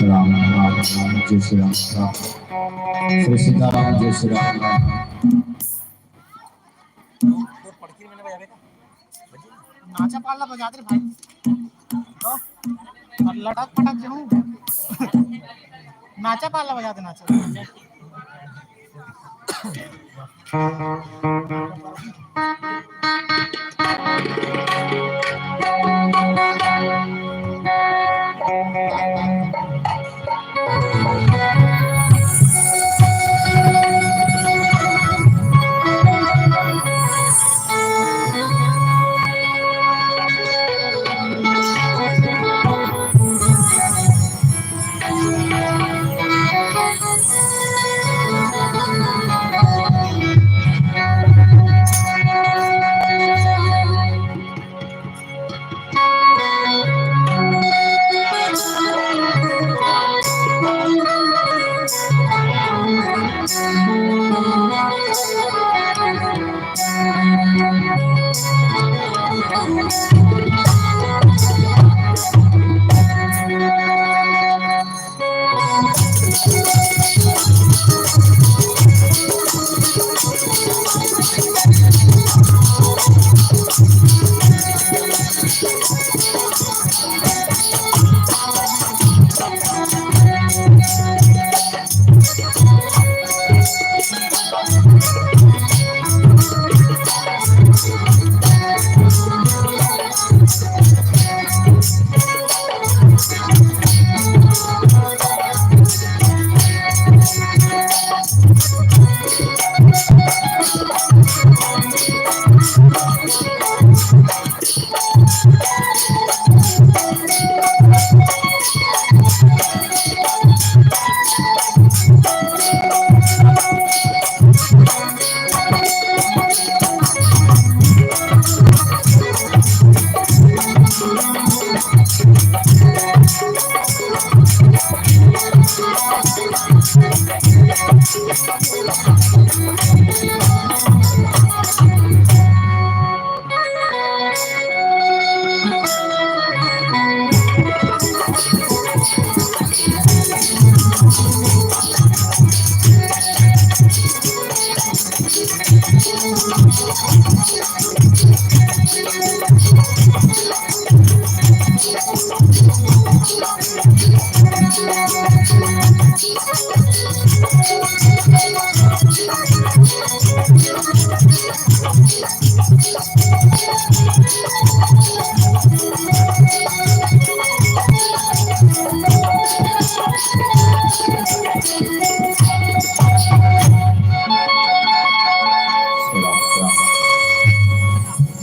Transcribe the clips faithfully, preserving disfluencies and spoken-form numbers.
राम राम राम, जय श्री राम राम। श्री सीताराम, जय श्री राम राम। नाचा पाला बजा दे भाई। तो, और लटक पटक जाऊं। नाचा पाला बजा दे, नाचा।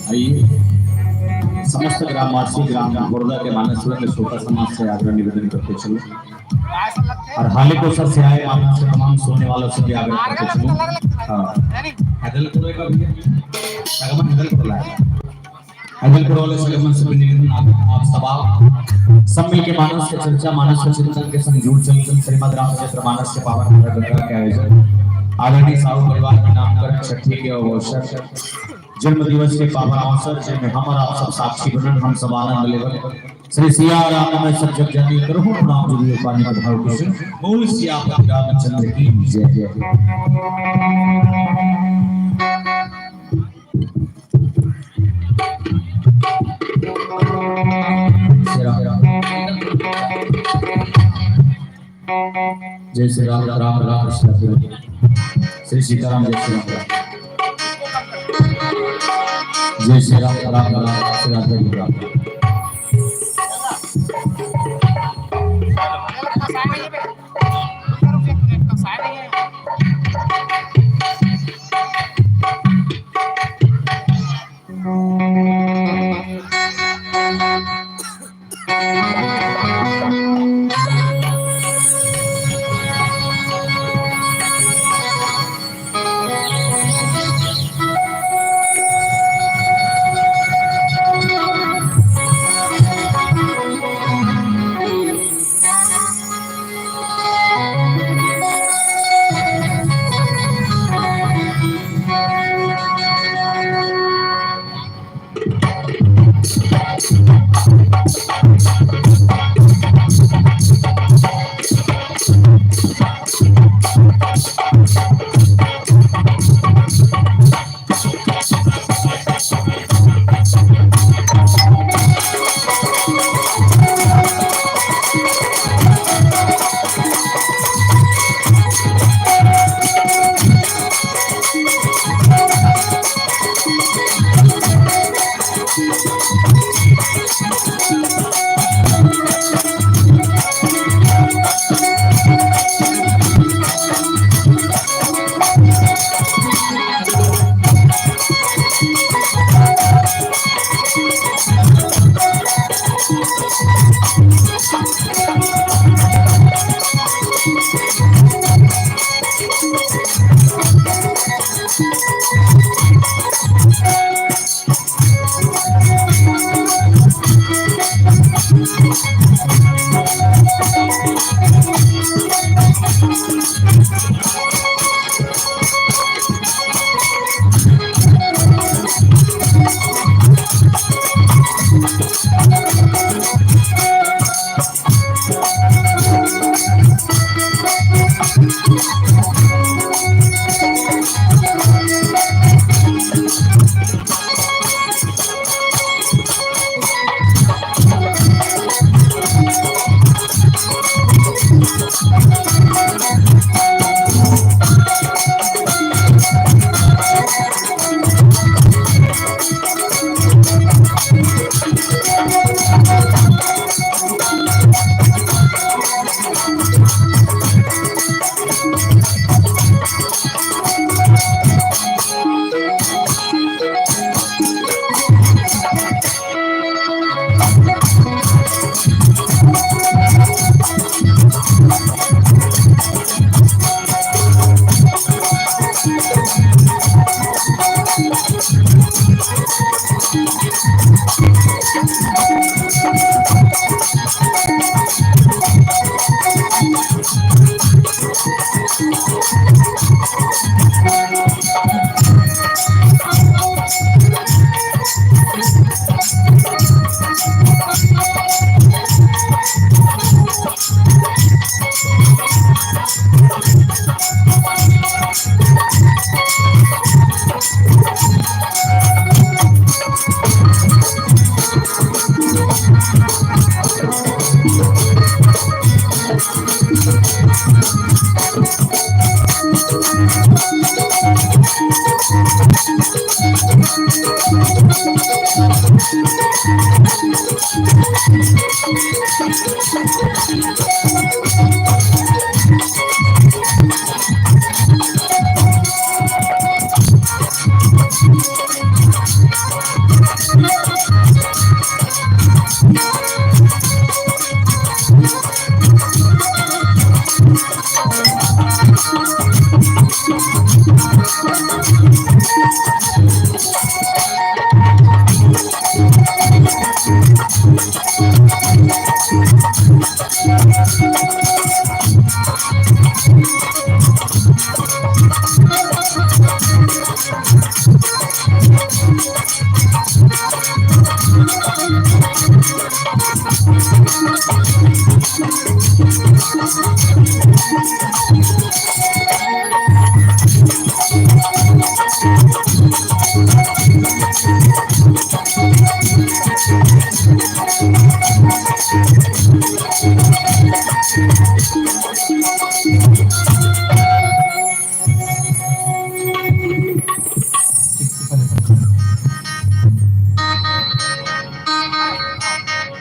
आइए, समस्त ग्रामवासी, ग्राम घोरदा के मानस वृंद, श्रोता समाज से आग्रह निवेदन करते चलो। और हाले को सर से आए मानस के तमाम सुनने वालों से भी आग्रह करते चलो। हाँ। हैदलपुर का भैया, सगमन हैदलपुर लाए। हैदलपुर वाले सगमन से भी निवेदन, आप, आप सब आओ। सब मिलके मानस के चर्चा, मानस के चिंतन के संग जुड़ चल श्रीमद् रामचरित मानस के पावन हमारा गंगा के आयोजन। आदरणीय साहू परिवार के नामकरण छठी के अवसर, जन्म दिवस के पावन अवसर, जिनमें हम और आप सब साक्षी बनन, हम सब आनंद लेवन। श्री सिया राम में सब जग जानी, करहु प्रणाम जुगल पानी पधारो किशोर। बोल सियापति रामचंद्र की जय जय। श्री राम। जय श्री राम, राम राम, श्री राम। श्री सीताराम, जय श्री राम। जय श्री राम, राम राम, श्री राम, राम।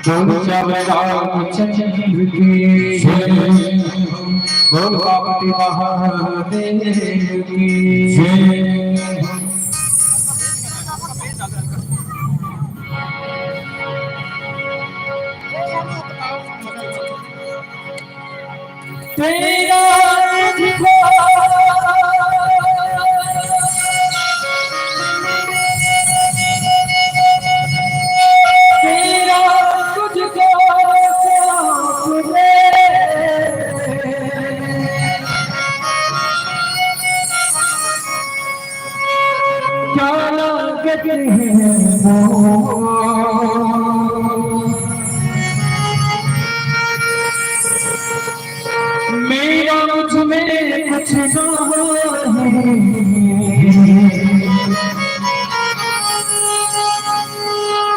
बोल चावल रामचंद्र की जय। बोल पार्वती महादेव की जय। तेरा तुझको, तेरा तुझको सौंप दे। क्या लागत है वो? मेरा मुझ में कुछ ना है,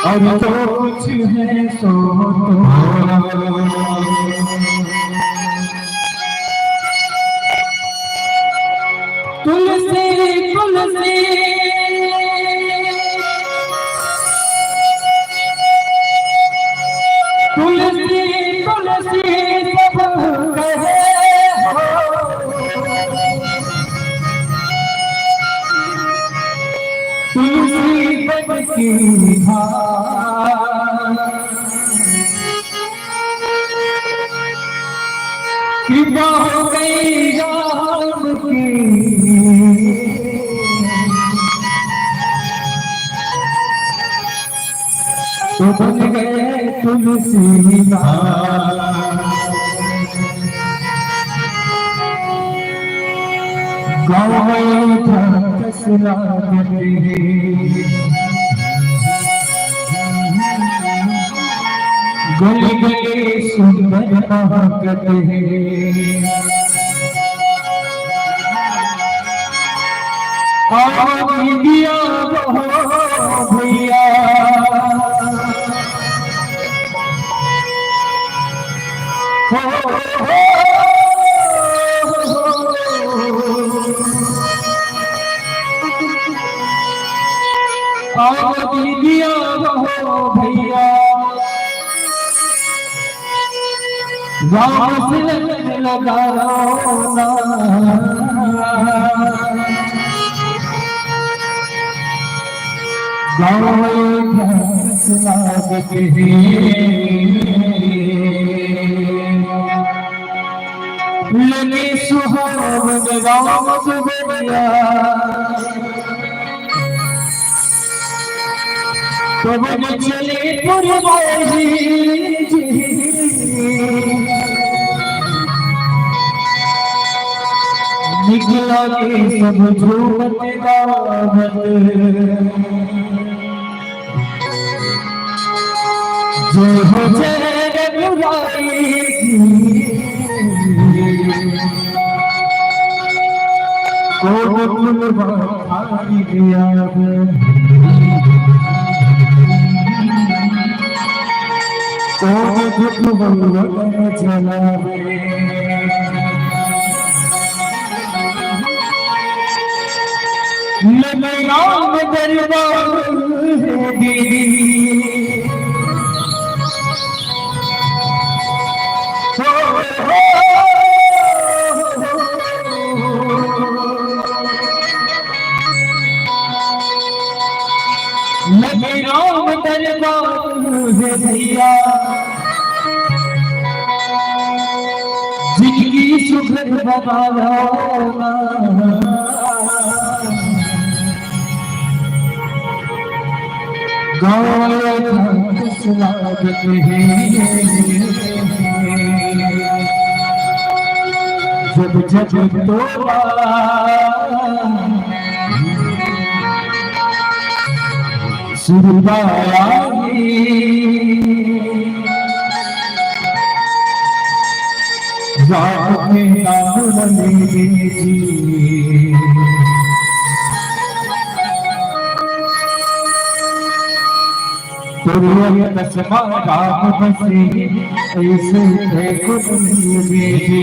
और तो कुछ है सो तुम्हारा। तुलसी, तुलसी, तुलसी, तुलसी सब कहे हो। तुलसी बन के भाग कृपा हो गई राम की, तो बन गए तुलसीदास। गाँव में झंकस लागत हे, गली गली सुंदर महकत हे। आओ दीदिया हो भैया, हो, हो, हो। आओ दीदिया हो भैया, राम से लगन लगाओ ना। गाँव में झंकस लागत हे, लगे सुहावन राम दुबरिया। पवन चले पुरवाई जी, निकला के सब झूमत गावत। जय हो जय रघुराई की। कौन फूलवा खाई दिया रे? कौन दुख बंगन चलावे? लगे राम दरबार दीदी। हो, हो, हो, हो। लगे राम दरबार हे भैया, जिंदगी सुखद बनाओ ना। गाँव झंकस लागत हे, जब जब तोला सुरबाई राम के नाम लेने जी। तोरिया कसमा राम बसे, ऐसे है कुल जी।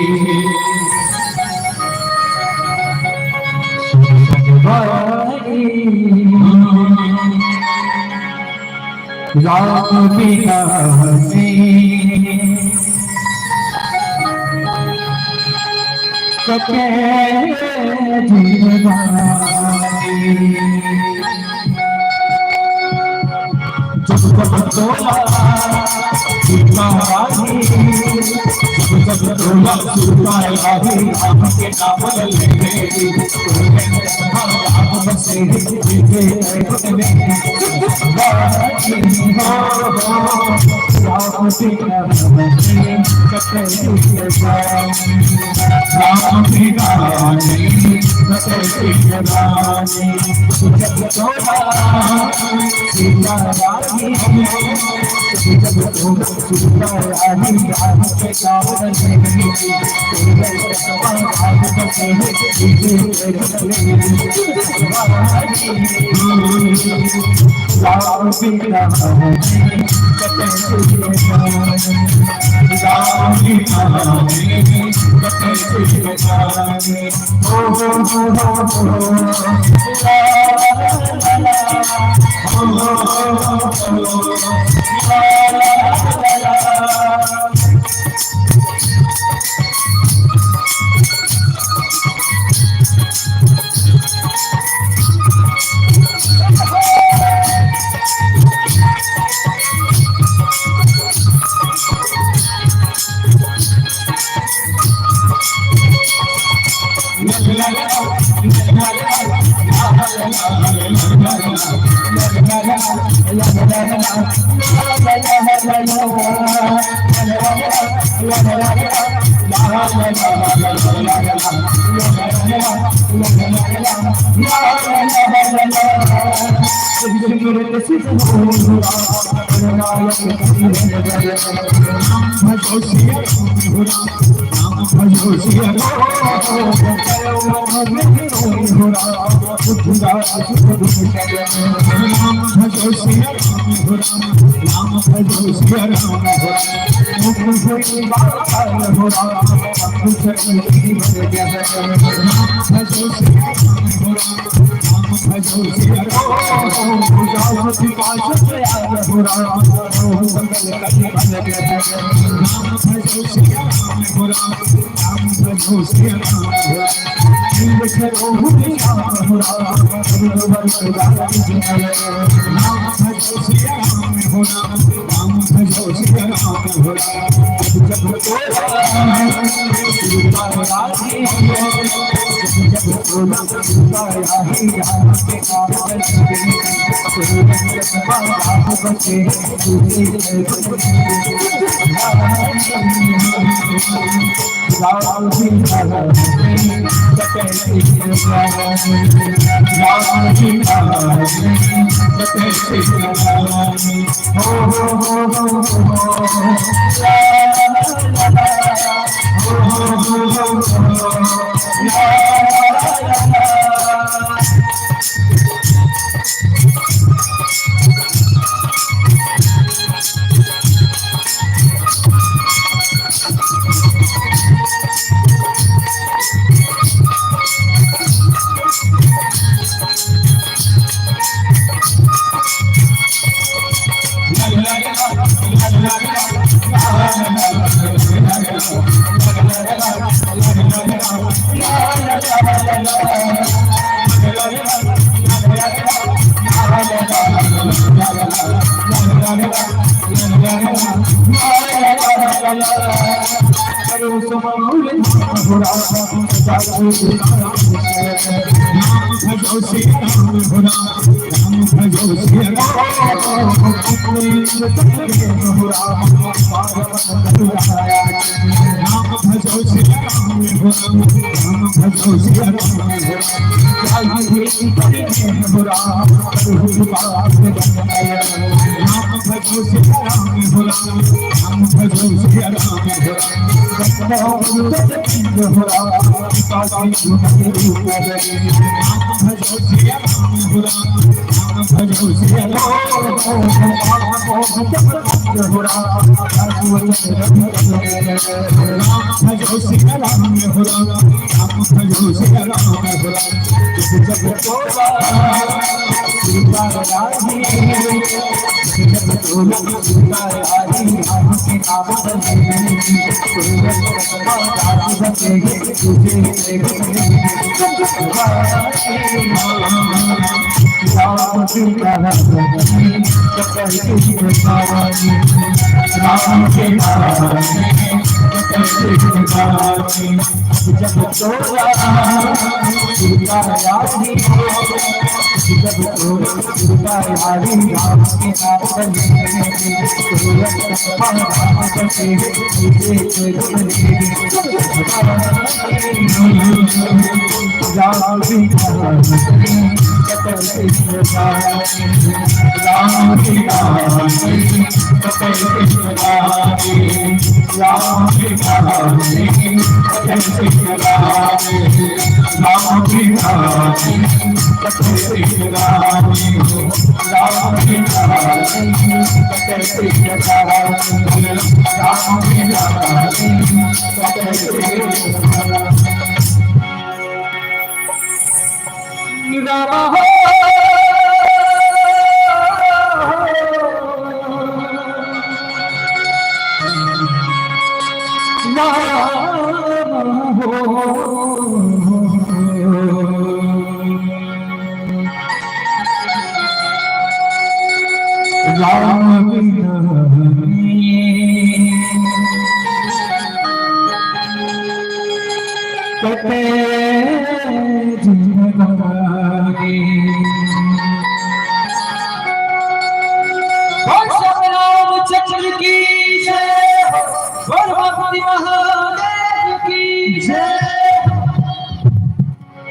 राम बिना जी कटे जिंदगानी। जब जब तोला सीता रानी, जब जब तोला सीता रानी, राम के नाम लेने की।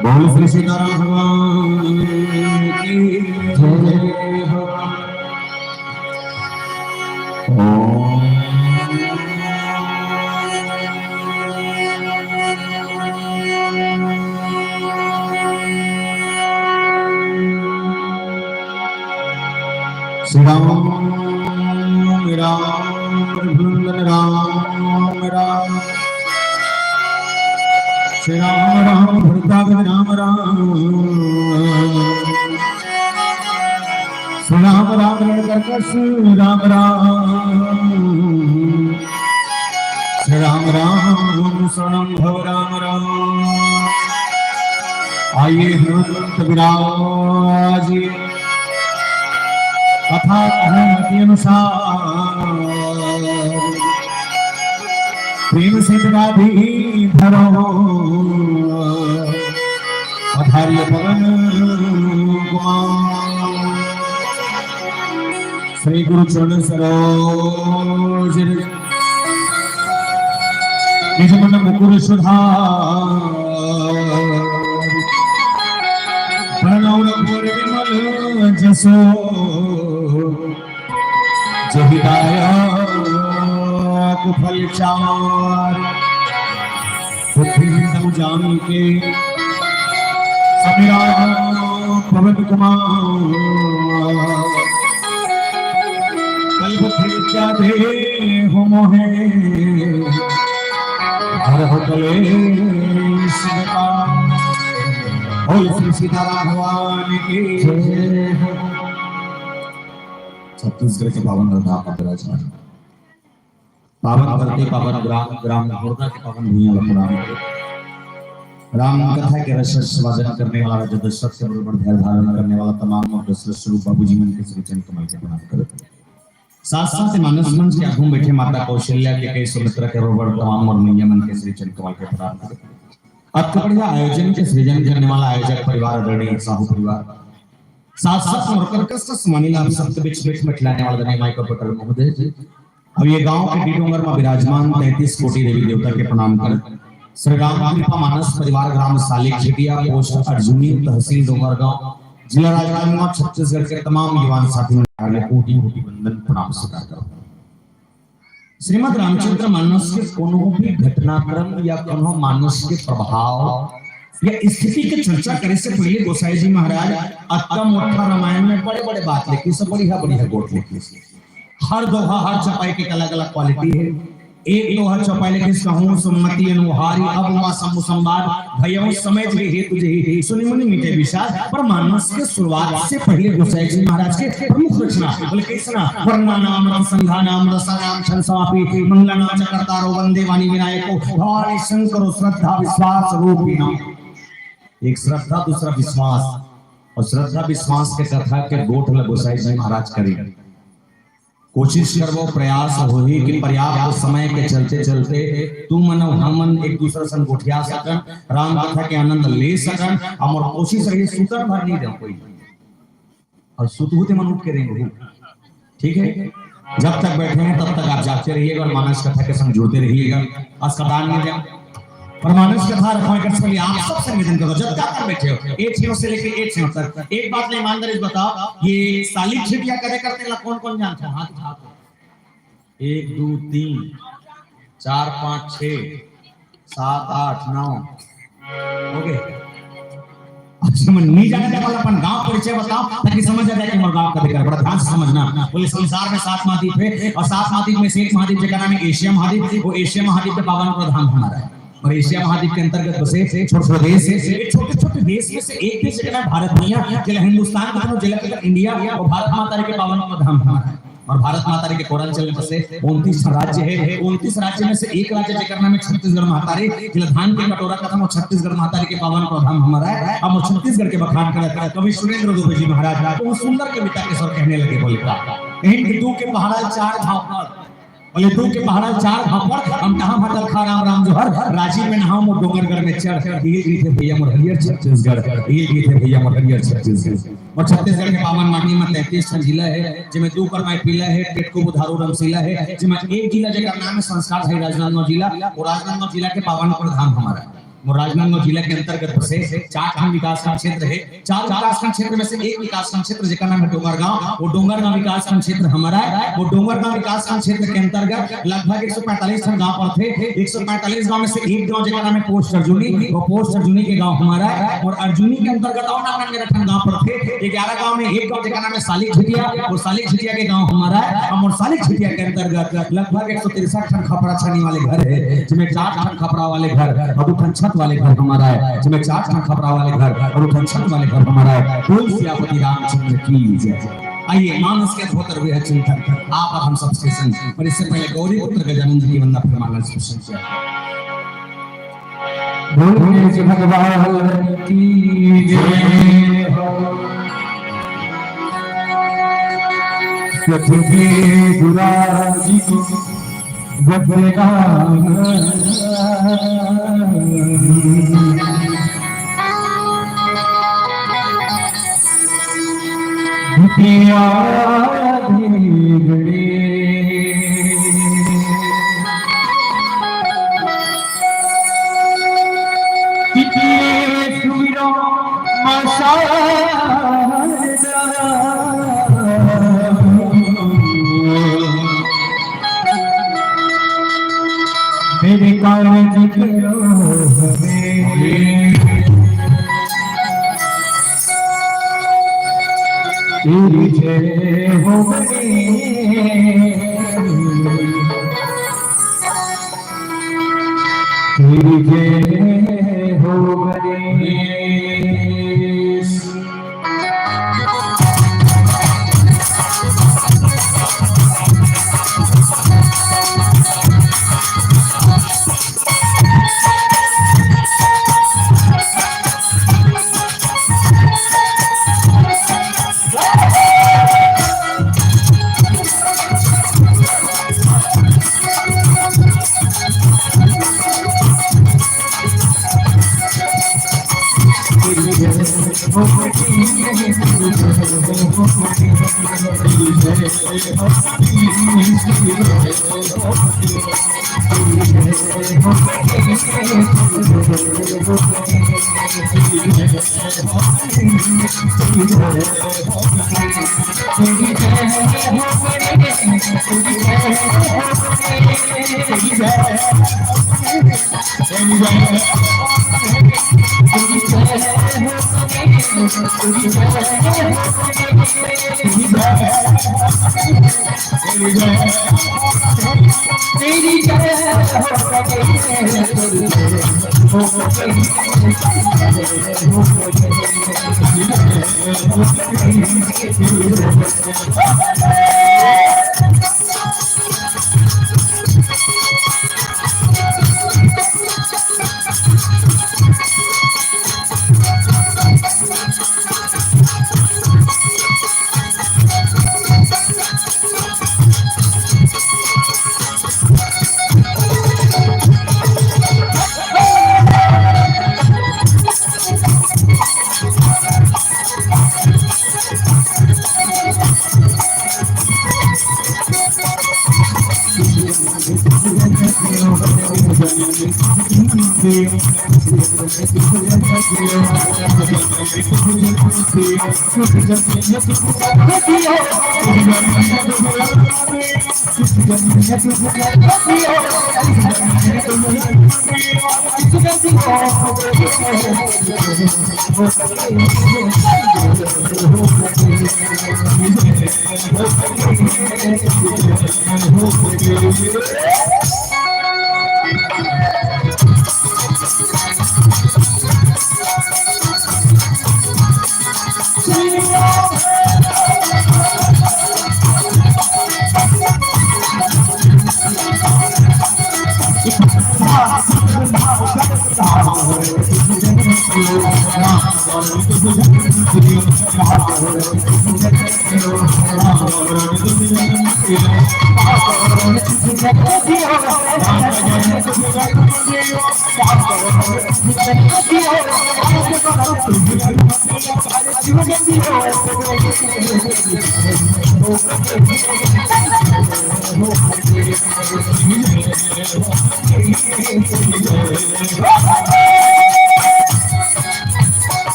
बोल श्री सीताराम भगवान की जय हो। ओम। श्री राम, राम, रघुनंदन राम, राम। श्री राम, राम, भरतागज राम, राम। श्री राम, राम, रणकर्कश राम, राम। श्री राम, राम, शरणम भव राम, राम। आइए हनुमंत विराज कथा कहूँ मति अनुसार, प्रेम से जगाधीश धरो पधारिय पवन कुमार। श्री गुरु चरण सरोज रज निज मन मुकुर सुधार। प्रणव रघुवर विमल जसो जहि दायक फल चार। बुद्धिहीन तनु जान के समीरा पवन कुमार। कल बुद्धि विद्या देहु मोहे हरहु कलेश विकार। बोल श्री सीताराम भगवान की जय हो। छत्तीसगढ़ के पावन धरती पर विराजमान पावन धरती, पावन ग्राम, ग्राम घोरदा के पावन भुइयां ला प्रणाम करो। राम कथा के रस रसास्वादन करने वाला, राजा दशरथ के बरोबर धैर्य धारण करने वाला तमाम मोर दशरथ स्वरूप बाबूजी मन के श्री चरण कमल के प्रणाम करो। साथ साथ मानस मंच के आगू में बैठे माता कौशल्या के कई सुमित्रा के बरोबर तमाम मोर मैया मन के श्री चरण कमल के प्रणाम करो। अत बढ़िया आयोजन के सृजन करने वाला आयोजक परिवार आदरणीय साहू परिवार, साथ साथ मोर कर कष्ट समानी लाभ सप्त बिच बिच मिटलाने वाला आदरणीय माई को पटेल महोदय जी, अब ये गांव के डीडोंगर में विराजमान तैंतीस कोटि देवी देवता के प्रणाम कर श्री राम कृपा मानस परिवार ग्राम सालिक छिटिया, पोस्ट अर्जुनी, तहसील डोंगरगांव, जिला राजनांदगांव, छत्तीसगढ़ के तमाम युवान साथी मन के कोटि कोटि वंदन प्रणाम स्वीकार करो। श्रीमद् रामचरित मानस के कोनो भी घटनाक्रम या कोनो मानस के प्रभाव या स्थिति के चर्चा करे से पहले गोसाई जी महाराज अतका मोटा रामायण में बड़े बड़े बात लिखिस, बढ़िया बढ़िया गोठ लिखिस। हर दोहा, हर चौपाई के अलग अलग क्वालिटी है। एक दोहा चौपाई लिखिस, कहूँ सुमति अनुहारी, अब हुआ समूह संवाद, भयउ समय जे हेतु जेहि, सुनि मुनि मिटे विषाद। पर मानस के शुरुआत से पहले गोसाई जी महाराज के प्रमुख रचना, बोले कैसना, वर्णनानाम रस संघानाम रसानाम छंद समापी, मंगलानाम च कर्तारो वंदे वाणी विनायको, भवानी शंकरो श्रद्धा विश्वास रूपिणा। एक श्रद्धा, दूसरा विश्वास, और श्रद्धा विश्वास के कथा के गोठ ल गोसाई जी महाराज करी। कोशिश करबो, प्रयास होही कि पर्याप्त समय के चलते चलते तुमन अउ हमन एक दूसरा संग गोठिया सकन, राम कथा के आनंद ले सकन। हमर कोशिश रही सुतन भर नहीं देव कोई, और सुतहू ते मन उठ के रेंगहू। ठीक है, जब तक बैठे हैं तब तक आप जागते रहिएगा और मानस कथा के संग जुड़ते रहिएगा। अस्पताल में जाओ, पर मानस कथा रखवाए कर चलिए, आप सबसे निवेदन करो, जब तक कर बैठे हो, एक छेव से लेके एक छेव तक, एक बात ले ईमानदारी से बताओ, ये सालिक छिटिया करे करते ला कौन कौन जानते हो? हाथ उठाओ। एक, दो, तीन, चार, पाँच, छः, सात, आठ, नौ, हो गए। अच्छा, मन नहीं जाने वाला अपन गांव परिचय बताओ, ताकि समझ आ जाए कि हमारे गांव का दिक्कत। बड़ा ध्यान से समझना। बोले, संसार में सात महाद्वीप है और सात महाद्वीप में से एक महाद्वीप जेकर नाम है एशिया महाद्वीप। वो एशिया महाद्वीप का पावन प्रधान हमारा है। और एशिया महाद्वीप के अंतर्गत बसे छोटे छोटे देश है। ये छोटे छोटे देश में से एक देश जेकर नाम भारत भैया, जेला हिंदुस्तान कहते हैं, जेला कहते हैं इंडिया, और भारत माता के पावन प्रधान हमारा है। और भारत माता के कोरांचल में बसे उनतीस राज्य है। उनतीस राज्य में से एक राज्य जेकर नाम है छत्तीसगढ़ महतारी, जेला धान के कटोरा कथन, वो छत्तीसगढ़ महतारी के पावन प्रधान हमारा है। हम छत्तीसगढ़ के बखान करत कवि सुरेंद्र दुबे जी महाराज वो सुंदर कविता के स्वर कहने लगे, बोले का, कहीं कि दू के पहाड़ा चार झापड़, बोले दू के पहाड़ा चार झापड़, हम कहाँ भटक खा राम राम जोहर, राजी में नहाओ मोर डोंगरगढ़ में चढ़, ये गीत है भैया मोर हरियर छत्तीसगढ़, ये गीत है भैया मोर हरियर छत्तीसगढ़। और छत्तीसगढ़ के पावन माटी में तैंतीस ठन जिला है, जेमे दू करमाई पीला है, टेटको बुधारू रमसीला है, जेमे एक जिला जेकर नाम है संस्कार धारी राजनांदगांव जिला, वो राजनांदगांव जिला के पावन प्रधान हमारा। मोर राजनांदगांव जिला के अंतर्गत बसे चार ठन विकासखंड क्षेत्र हे। चार विकासखंड क्षेत्र में से एक विकासखंड क्षेत्र जेकर नाम है डोंगरगांव, वो डोंगरगांव विकासखंड क्षेत्र हमारा है। वो डोंगरगांव विकासखंड क्षेत्र के अंतर्गत लगभग एक सौ पैंतालीस ठन गांव पड़थे। एक सौ पैंतालीस गांव में से एक गांव जेकर नाम है पोस्ट अर्जुनी, वो पोस्ट अर्जुनी के गांव हमारा है। और अर्जुनी के अंतर्गत और नाम मेरा ठन गांव पड़थे। ग्यारह गांव में एक गांव जेकर नाम है सालिक झिटिया, वो सालिक झिटिया के गांव हमारा है। हम और सालिक झिटिया के अंतर्गत लगभग एक सौ तिरसठ ठन खपरा छानी वाले घर है, जिसमें चार ठन खपरा वाले घर और दो ठन छत वाले घर हमारा है, जिसमें चार ठन खपरा वाले घर और दो ठन छत वाले घर हमारा है। बोल सियापति रामचंद्र की जय। आइए, मानस के धोतर हुए है चिंतन, आप और हम सब स्टेशन। पर इससे पहले गौरी पुत्र गजानन जी की वंदना फरमाना स्पेशल किया। बोलिए भगवान की जय हो। पृथ्वी गुराजी को बदनाम। दुनिया दी घड़ी। कितने सुमिरो मसाला। मेरे कालेज के लोग हमें तेरी जय हो गणेश, तेरी जय हो गणेश।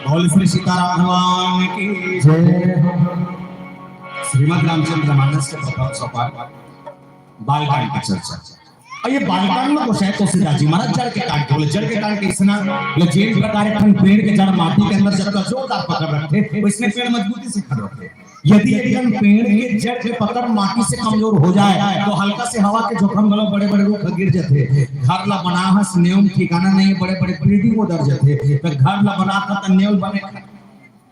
बोल श्री सीताराम भगवान की जय। श्रीमद् रामचंद्र मानस के प्रथम सोपान बालकांड की चर्चा। अउ ये बालकांड में गोसाई तुलसीदास जी महाराज जड़ के कांड के बोले, जड़ के कांड के इसना बोले, जेन प्रकार एक ठन पेड़ के जड़ माटी के अंदर जब तक जोरदार पकड़ रखथे, वइसने पेड़ मजबूती से खड़ रखथे। यदि एक ठन पेड़ के जड़ के पकड़ माटी से कमजोर हो जाए, तो हल्का से हवा के झोंका में घलो बड़े-बड़े रूख गिर जाथे। घर ला बना हस, नेव ठिकाना नहीं, बड़े-बड़े building उधर जाथे। तो घर ला बना था, तो नेव बने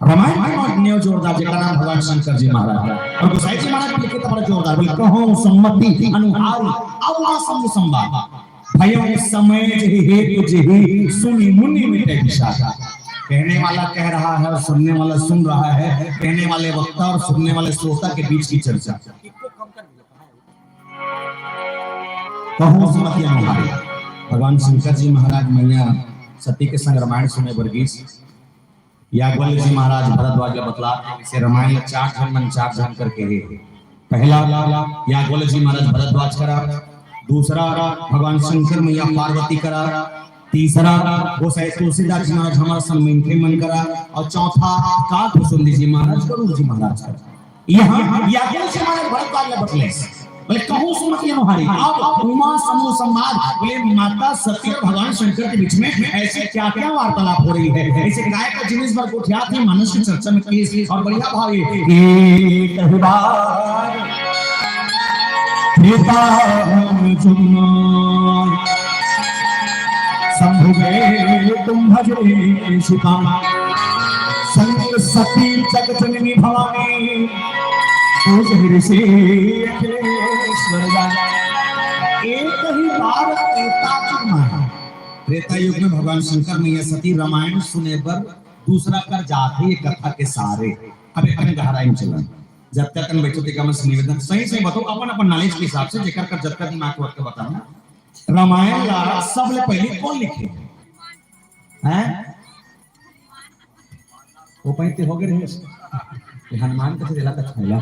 रामायण के नेव जोरदार, जेकर नाम भगवान शंकर जी महाराज। अउ गोसाई जी महाराज लिखे तो बड़ा जोरदार, बोले, "कहूँ सुमति अनुहारी, अब ना समूह संवाद। भयउ समय जेहि हेतु जेहि, सुनि मुनि मिटे विषाद।" कहने वाला कह रहा है और सुनने वाला सुन रहा है। कहने वाले वक्ता और सुनने वाले श्रोता के बीच की चर्चा। कहूँ सुमति अनुहारी। भगवान शंकर जी महाराज मैया सती के संग रामायण सुने बर गिस। याज्ञवल्क्य जी महाराज भरद्वाज ला बतला, इसे रामायण ला चार झन मन चार झन करके हे। पहला याज्ञवल्क्य जी महाराज भरद्वाज करा, दूसरा भगवान शंकर मैया पार्वती करा, तीसरा गोसाई तुलसीदास जी महाराज हमर सन मनखे मन करा, अउ चौथा काकभुसुंडी जी महाराज गरुड़ जी महाराज करा। यहाँ याज्ञवल्क्य जी महाराज भरद्वाज ला बतले, बोले, "कहूँ सुमति अनुहारी।" अब उमा समूह संवाद, बोले, माता सती और भगवान शंकर के बीच में ऐसे क्या क्या वार्तालाप हो रही है, ऐसे काय का जिनिस बर गोठियात हे, मानस के चर्चा में किस और बढ़िया भाव ये, एक ही बार त्रेता में जुम्मा शंभु गए कुंभज ऋषिता। संग सती जग जननी भवानी, पूज ऋषि अखिलेश्वर जानी। एक ही बार त्रेता युग में, त्रेता युग में भगवान शंकर मैया सती रामायण सुने बर दूसरा कर जात हे ये कथा के सारे। अब एक कन गहराई में चलन, जतका कन बैठो तेका मन से निवेदन, सही सही बताओ, अपन अपन knowledge के हिसाब से, जेकर कर जतका दिमाग के वक्त बताओ। रामायण ला सबले पहले कौन लिखे? हैं? वो पहले हो गए रहे। ये हनुमान के तो दिला तक फैला।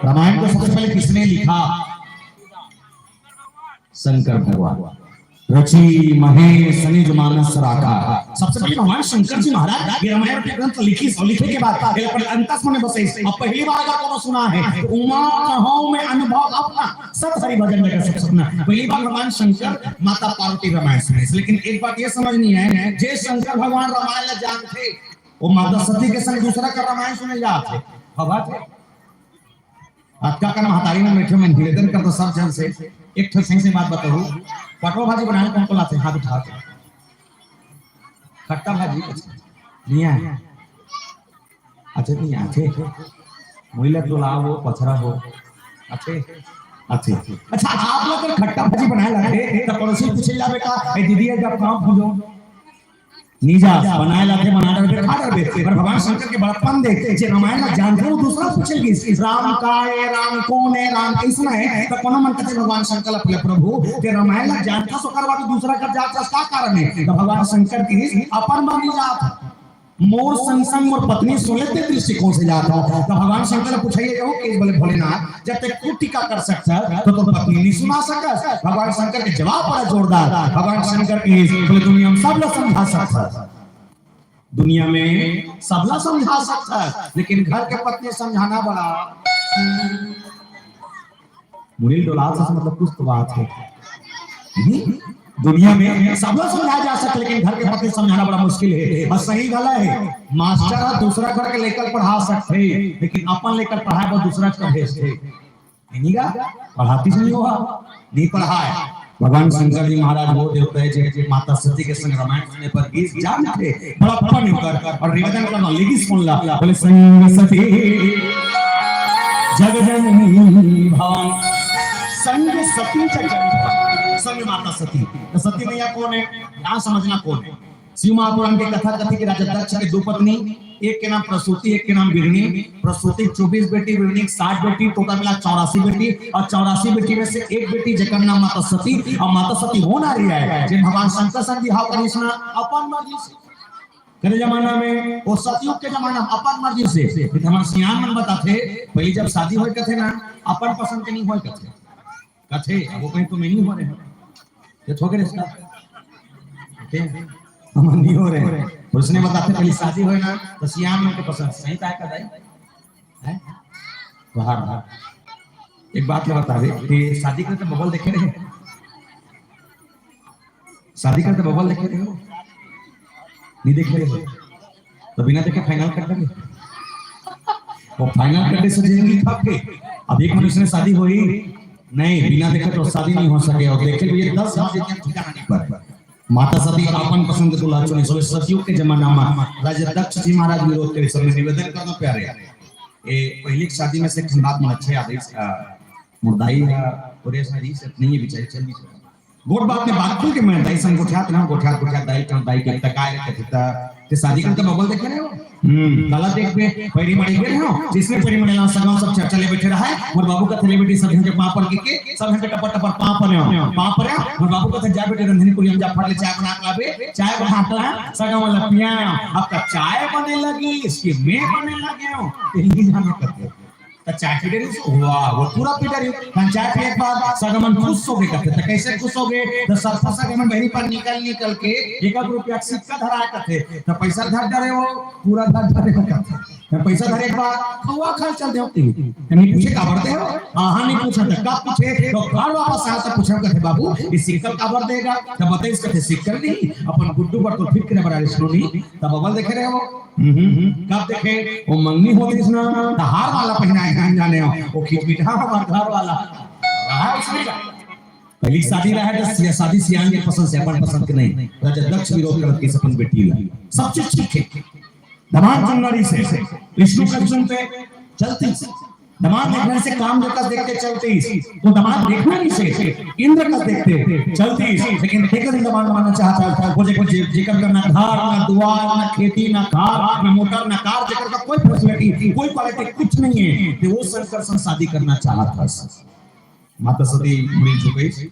रामायण को सबसे पहले किसने लिखा? शंकर भगवान। रचि महेश निज मानस राखा। सबसे पहले भगवान शंकर जी महाराज ये रामायण के ग्रंथ लिखिस अउ लिखे के बाद ये अपन अंतस मन में बसइस। अब पहली बार अगर कोनो सुना है तो उमा कहूँ में अनुभव अपना, सत हरि भजन में कर सक सपना। पहली बार भगवान शंकर माता पार्वती रामायण सुने, लेकिन एक बात ये समझनी है, जे शंकर भगवान रामायण ला जानथे, वो माता सती के संग दूसरा का रामायण सुने जात हे। हवा थे। अतका कन महतारी मन बैठे, मैं निवेदन करता सब जन से, एक ठो सही से बात बताओ, पटवा भाजी बनाने कौन कौन आथे? हाथ उठा के। खट्टा भाजी, अच्छा, नहीं आए। अच्छा, नहीं आथे। मुइला तो लाओ, पथरा हो। अच्छे। अच्छा, अच्छा, आप लोग अगर खट्टा भाजी बनाए लाथे, त पड़ोसी पूछे ला, "बेटा, ए दीदी, ए जब काम हो जाओ।" नी जा, बनाए लाथे, बना डरबे, खा डरबे। पर भगवान शंकर के बड़प्पन देख, जे रामायण ला जानथे, वो दूसरा पूछे लगिस, "राम का है, राम कौन है, राम कैसना है?" त कोनो मन कथे भगवान शंकर ला, "प्रभु, ते रामायण ला जानथस, ओकर बाद दूसरा कर जात हस, का कारण है?" त भगवान शंकर कहिस, "अपन मन नी जात, मोर संग संग मोर पत्नी सुने ते दृष्टिकोण से जात हव।" त भगवान शंकर ला पूछे लगिस, "केस बोले भोलेनाथ, जब ते खुद टीका कर सकथस, त तोर पत्नी नी सुना सकस?" भगवान शंकर के जवाब बड़ा जोरदार। भगवान शंकर कहिस, बोले, "दुनिया में सबला समझा सकथस, दुनिया में सबला समझा सकथस, लेकिन घर के पत्नी समझाना बड़ा मुड़ी ल डोलात हस, मतलब कुछ तो बात है।" हम्म? दुनिया में सबला समझा जा सकथे, लेकिन घर के पत्नी समझाना बड़ा मुश्किल है। अउ सही घला है, मास्टर ह दूसरा घर के लइका ल पढ़ा सकथे, लेकिन अपन लइका ल पढ़ाए बर दूसरा घर भेजथे। नहीं गा? पढ़ातिस नहीं हो, नहीं पढ़ाए। भगवान शंकर जी महाराज वो देवता है, जे, जे माता सती के संग रामायण सुने बर गिस, जानथे, बड़प्पन ओकर, अउ निवेदन करना लगिस, सुन ला, बोले, "संग सती जग जननी भवानी।" संग सती जग जननी भवानी, संग माता सती। त सती मैया कोन है? यहाँ समझना कोन है। शिव महापुराण के कथा कथे कि राजा दक्ष के दो पत्नी, एक के नाम प्रसूति, एक के नाम बिरणी। प्रसूति के चौबीस बेटी, बिरणी के साठ बेटी, total मिला चौरासी बेटी, अउ चौरासी बेटी में से एक बेटी जेकर नाम माता सती, अउ माता सती वो नारी आय, जे भगवान शंकर संग बिहाव करिस ना अपन मर्जी से। करे जमाना में, वो सतयुग के जमाना में अपन मर्जी से। नहीं त हमर सियान मन बताथे, पहली जब शादी होय कथे ना, अपन पसंद के नहीं होय कथे। कथे, अब वो कहीं तो मैं नहीं हो रहे हैं। ये थोके रिश्ता। ओके? हम नहीं हो रहे हैं। उसने बताथे, पहली शादी होय ना, त सियान मन के पसंद। सही कहा का दाई? हैं? बाहर, बाहर। एक बात ल बताबे कि शादी करे त बबल देखे रहे? शादी करे त बबल देखे रहे हो? नहीं देखे रहे हो? त बिना देखे final कर देबे? वो final कर दे से जिंदगी खप के। अब एक मनुष्य ने शादी होई? नहीं, बिना देखे तो शादी नहीं हो सके। अउ देखे भी ये दस साल जिंदगी ठिकाना नहीं पर। माता सती अपन पसंद के दूल्हा चुने, सब सतयुग के जमाना में राजा दक्ष जी महाराज विरोध करे, सब निवेदन करना प्यारे। ए, पहली शादी में से एक ठन बात मन अच्छे याद है, अ, मोर दाई ह, ओरे सारी से नहीं है, बेचारी चल दी। गोठ बात में बात खुल के मैं दाई संग गोठियात रहा, गोठियात, गोठियात दाई कहूं, दाई के तकाय कथे त, ते शादी कर त बबल देखे रहे हो? हम्म, काला देखबे, पैरी मड़े गे रहे हो, जिसने पैरी मड़े ला सगांव सब चर्चा ले बैठे रहा है, मोर बाबू कथे ले बेटी सब झन के पांव पर के, सब झन के टपर टपर पांव पर हो, पांव पर हो, मोर बाबू कथे जा बेटी रंधनी कुरिया में जा फट ले चाय बना के लाबे, चाय बना के ला, सगांव वाला पिया, अब त चाय बने लगी, इसके मैं बने लगे हो, ते नहीं जानो कथे। त चाय पी डरिस, वाह, वो पूरा पी डरिस। हम चाय पिए के बाद सगा मन खुश हो गे कथे। त कैसे खुश हो गे? त सरपा सगा मन बहरी पर निकल, निकल के एक एक रुपया के सिक्का धरा कथे। त पैसा धर डरे हो, पूरा धर डरे हो कथे। त पैसा धरे के बाद खवा खाल चल दे होती। त नहीं पूछे काबर दे हो? हाँ, हाँ, नहीं पूछे। त कब पूछे? त घर वापस आए त पूछे कथे, "बाबू, ये सिक्का काबर देगा?" त बताइस कथे, "सिक्का नहीं, अपन गुड्डू बर तो फिट करे बर आ रहे सुनो नहीं।" त बबल देखे रहे हो? हम्म, कब देखे? वो मंगनी होतिस ना, त हार वाला पहिनाए, हम जाने हो। वो खिचमिट, हाँ, हमार घर वाला। रहा उसमें का? पहली शादी रहा है, तो सिया-, शादी सियान के पसंद से, अपन पसंद के नहीं। राजा दक्ष विरोध करत के अपन बेटी ला। सब चीज ठीक है। दमांद चुनना रहिसे, विष्णु कथन पे चलतिस। दमांद देखना से काम जब तक देखते चलतिस, तो दमांद देखना रहिसे, इंद्र कस देखते चलतिस, लेकिन देखकर दमांद मानना चाहता है, वो जेकर, जे-, जेकर का ना घर, ना दुआर, ना खेती, ना घर, ना मोटर, ना कार, जेकर का कोई facility, कोई quality, कुछ नहीं है, तो वो शंकर संग शादी करना चाहता है। माता सती मुड़ी झुकइस,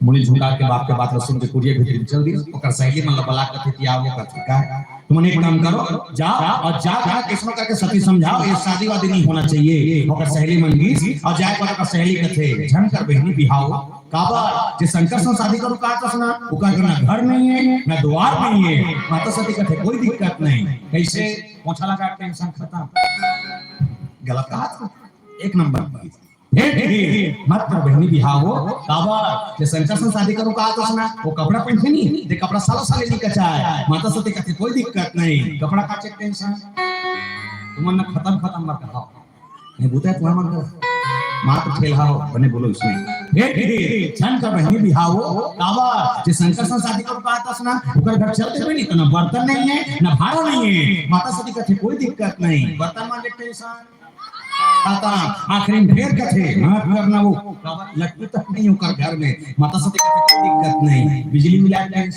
मुड़ी झुका के बाप के बात ल सुन के कुरिया भीतरी चल दिस। ओकर सहेली मन ल बला कथे कि आओ, वो कथे का, "तुमन एक काम करो, जाओ और जा, जा, किसनो करके सती समझाओ, ये शादी वादी नहीं होना चाहिए।" ओकर सहेली मन गिस और जाए पर ओकर सहेली कथे, "झन कर बहिनी बिहाव, काबर जे शंकर संग शादी करू का तस ना, ओकर ना घर नहीं है, ना द्वार नहीं है।" माता सती कथे, "कोई दिक्कत नहीं।" कैसे? पोछा लगा, tension खत्म। गलत कहा था? एक नंबर। हे, हे, हे, मत कर बहिनी बिहाव, काबर जे शंकर संग शादी करू का तस ना, वो कपड़ा पहनथे नहीं, ते कपड़ा सालो साल नहीं कचाए। माता सती कथे, "कोई दिक्कत नहीं, कपड़ा का चेक tension, तुमन ना खत्म खत्म मत कहाओ, नहीं बुता है तुम्हारा मन का, मात्र खेल हाओ, बने बोलो इसमें।" हे, हे, हे, झन कर बहिनी बिहाव, काबर जे शंकर संग शादी करू का तस ना, ओकर घर चलते भी नहीं, तो ना बर्तन नहीं है, ना भाड़ा नहीं है। माता सती कथे, "कोई दिक्कत नहीं, बर्तन मांजे tension।" आता, आखिरी में फेर कथे, "मत करना वो।" लट्टू तक नहीं ओकर घर में, माता सती कथे, "कोई दिक्कत नहीं, बिजली मिला के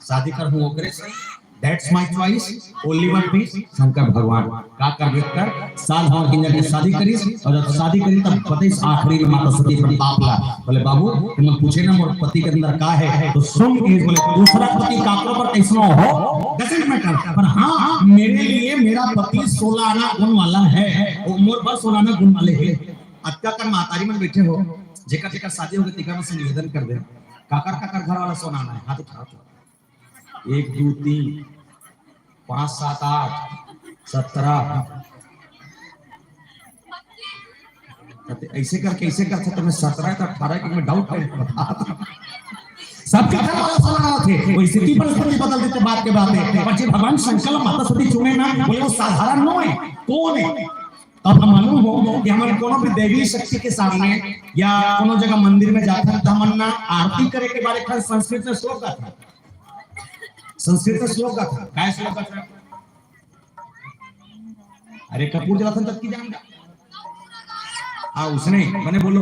शादी कर हूँ ओकरे से, that's my choice, only one piece, Shankar भगवान।" का कर बेटा, साल भर हिंगर के शादी करिस, और जब शादी करी तब बताइस आखिरी में माता सती अपन बाप ला, बोले, "बाबू, तुमन पूछे ना मोर पति के अंदर का है, तो सुन के बोले, दूसरा पति काकरो पर कैसनो हो, doesn't matter, पर हाँ, मेरे लिए मेरा पति सोलह आना गुण वाला है, वो मोर पर सोलह आना गुण वाले है।" अतका कर महतारी मन बैठे हो, जेकर जेकर शादी होगे, तेकर मन से निवेदन कर दे, काकर काकर घर वाला सोलह आना है, हाथ उठाओ तो। एक, दो, तीन, पाँच, सात, आठ, सत्रह। ऐसे करके, ऐसे करके तुम्हें सत्रह का अठारह के मैं doubt में बता। सबके घर वाला सोलह आना थे, वो स्थिति परिस्थिति बदल देते, बात के बात है। पर जे भगवान शंकर माता सती चुने ना, बोले वो साधारण नो है, कौन है? अब हम मालूम हो कि हमन कोनो भी देवी शक्ति के सामने या कोनो जगह मंदिर में जाथन, त हमन ना आरती करे के बारे खाली संस्कृत में श्लोक गाथन। संस्कृत में श्लोक गाथन। काय श्लोक गाथन? अरे, कपूर जलाथन तब की जान गा। हाँ, उसने, मने बोलो।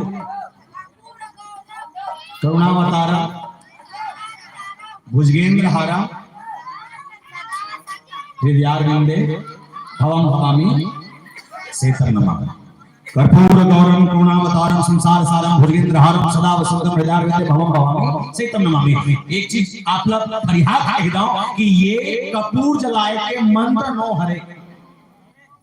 करुणावतारम भुजगेंद्र हारम हृदयारविंदे भवम भवामी सीतम नमामि। कर्पूर गौरम करुणावतारम संसार सारम भुजगेंद्र हारम सदा वसंतम हृदयारविंदे भवम भवामी सीतम नमामि। एक चीज आप लोग फरियाद कह दो कि ये कपूर जलाए के मंत्र नो हरे।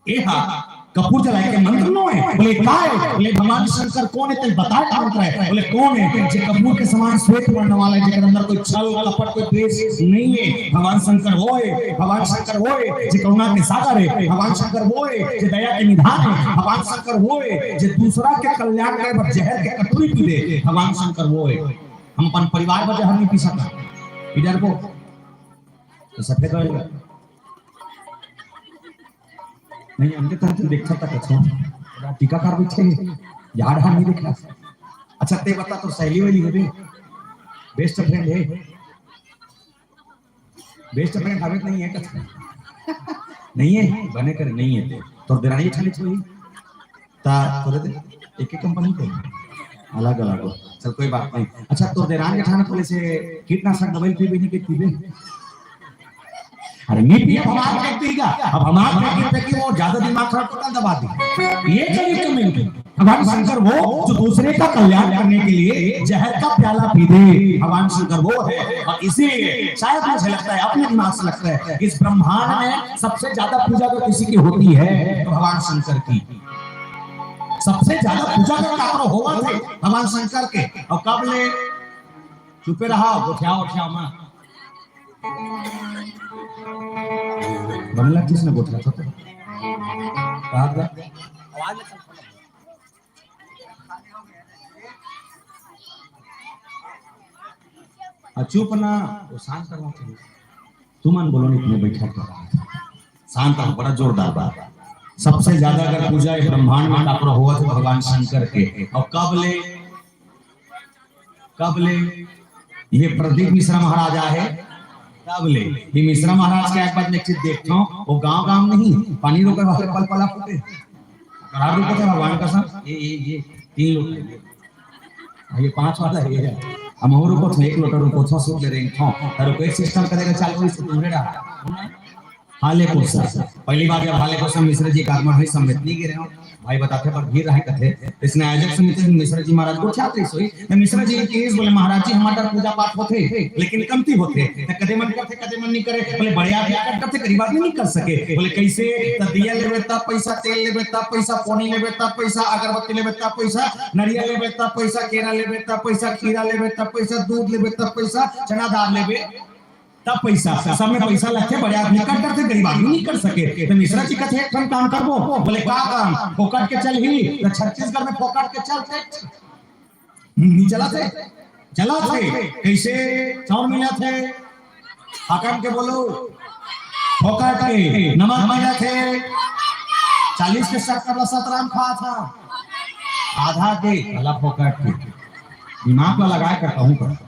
ए हा कपूर जलाए के मंत्र नो है। बोले, "का है?" बोले, "भगवान शंकर कौन है, तेल बताए का मंत्र है।" बोले, "कौन है?" जे कपूर के समान श्वेत वर्ण वाला है, जेकर अंदर कोई छल, कपट, कोई द्वेष नहीं है। भगवान शंकर वो है, भगवान शंकर वो है, जे करुणा के सागर है। भगवान शंकर वो है, जे दया के निधान है। भगवान शंकर वो है, जे दूसरा के कल्याण करे बर जहर के कटोरी पी दे। भगवान शंकर वो है। हम अपन परिवार बर जहर नहीं पी सकत। इधर को तो सफेद हो जाएगा। नहीं, हमके तरह तो देखा था कछो। टीकाकार बैठे हैं। यार, हाँ, नहीं देखा। अच्छा, ते बता, तो सहेली वाली है बे? Best friend है? Best friend हवे तो नहीं है कछो? नहीं है? बने करे, नहीं है ते। तो देरानी छाली छोई? ता तोरे दे, एक ही कंपनी के? अलग अलग हो। चल, कोई बात नहीं। अच्छा, तोर देरान जेठान बोले से कीटनाशक दवाई पीबे नहीं के पीबे? अरे नहीं पिए, हमार फेंक देगा। अब हमार फेंक के फेंक के वो ज्यादा दिमाग खराब करता दबा दी। ये कभी कमेंट भगवान शंकर वो जो दूसरे का कल्याण करने के लिए जहर का प्याला पी दे, भगवान शंकर वो है। और इसीलिए शायद मुझे लगता है, अपने दिमाग से लगता है, इस ब्रह्मांड में सबसे ज्यादा पूजा तो किसी की होती है? तो भगवान शंकर की। सबसे ज्यादा पूजा का काकरो होवत हे भगवान शंकर के। और कब ले चुपे रहा, गोठिया उठिया मा। बनला किसने गोठिया था तो? कहा था? आ, चुप ना, वो शांत करवा चाहिए। तुमन बोलो नहीं, तुम्हें बैठा कर रहा है। शांत हो, बड़ा जोरदार बात। सबसे ज्यादा अगर पूजा ये ब्रह्मांड में काकरो होवत हे भगवान शंकर के, और कब ले, कब ले ये प्रदीप मिश्रा महाराज आए, तब ले। ये मिश्रा महाराज के एक बार एक चीज देखता हूँ, वो गांव गांव नहीं, पानी रोके वाले पल पला फूटे। करार रूप थे भगवान का साथ, ये, ये, ये तीन लोग हैं, ये। हाँ, ये पांच वाला ये है। हम और रुको थे, एक लोटा रुको थे, सूख ले रहे हैं। हाँ, रुको, एक सिस्टम करेगा, चालू इस पूरे रहा। हाले कोसा। पहली बार जब हाले कोसा मिश्रा जी का आगमन हुई, संबित नहीं गिरे हो। भाई बताते पर भीड़ रहे कथे। इसने आयोजक समिति में मिश्रा जी महाराज को छात्र ही सोई। तो मिश्रा जी की बोले, "महाराज जी, हमारा पूजा पाठ होते, लेकिन कमती होते। तो कदे मन करते, कदे मन नहीं करे।" बोले, "बड़े आदमी कर करते, गरीब आदमी नहीं कर सके।" बोले, "कैसे?" "तो दिया लेबे तब पैसा, तेल लेबे तब पैसा, पोनी लेबे तब पैसा, अगरबत्ती लेबे तब पैसा, नरिया लेबे तब पैसा, केरा लेबे तब पैसा, खीरा लेबे तब पैसा, दूध लेबे तब पैसा, चना दाल लेबे तब पैसा, सब में पैसा लगथे, बड़े आदमी कर करथे, गरीब आदमी नहीं कर सके।" तो मिश्रा जी कथे, "एक ठन काम करबो।" बोले, "का काम?" "फोकट के चलही।" तो छत्तीसगढ़ में फोकट के चलथे, नहीं चलाथे? चलाथे। कैसे? चाउर मिलाथे, हाकम के बोलो, फोकट के। नमक मिलाथे, चालीस के शक्कर ला सतराम खाथे, आधा के, भला फोकट के। दिमाग ला लगाए कर कहूँ कर।